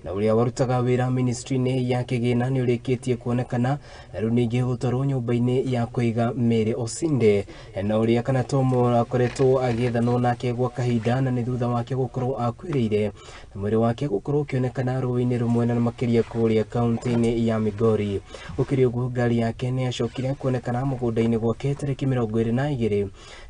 Na ũrĩa warutaga wĩra ministry-inĩ ya kĩgĩna nĩ ũrĩkĩtie kuonekana na rĩu ningĩ gũtwarwo nyũmba-inĩ ya kũiga mĩĩrĩ. Osinde na ũrĩa kana Tom akoretwo agĩethanwo nake gwa kahinda na nĩ thutha wake gũkorwo akuĩrĩire na mwĩrĩ wake gũkorwo ũkĩonekana rũĩ-inĩ rũmwe na makĩria kũrĩa kaunti-inĩ ya Migori. Gũkĩrĩ ũguo, ngari yake nĩ yacokire kuonekana mũgũnda-inĩ gwake tarĩki 22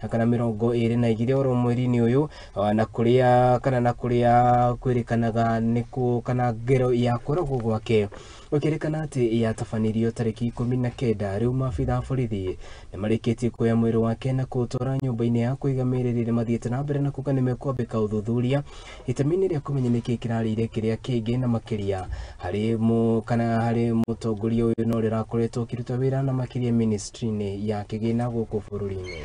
kana 22 oro mweri-inĩ ũyũ, na kũrĩa kana na kũrĩa kwĩrĩkanaga nĩkuo kana ngero ya kũragwo gwake gũkĩrĩkana atĩ yatabanirio tarĩki 19. Rĩu maabitha a borithi nĩ marĩkĩtie kuoya mwĩrĩ wake na kũũtwara nyũmba-inĩ ya kũiga mĩĩrĩ rĩrĩa mathiĩte na mbere na kuga nĩ mekwambĩka ũthuthuria itemi-inĩ rĩa kũmenya nĩkĩĩ kĩrarĩire kĩrĩa kĩngĩ, na makĩria harĩ kana harĩ mũtongoria ũyũ na ũrĩa ũrakoretwo ũkĩruta wĩra na makĩria ministry-inĩ ya kĩgĩna gũkũ bũrũri-inĩ.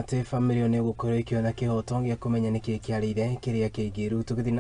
Atĩ bamĩrĩ ĩyo nĩ ĩgũkorwo ĩkĩona kĩhoto gĩa kũmenya nĩkĩĩ kĩarĩire kĩrĩa kĩngĩ. Rĩu tũgĩthiĩ na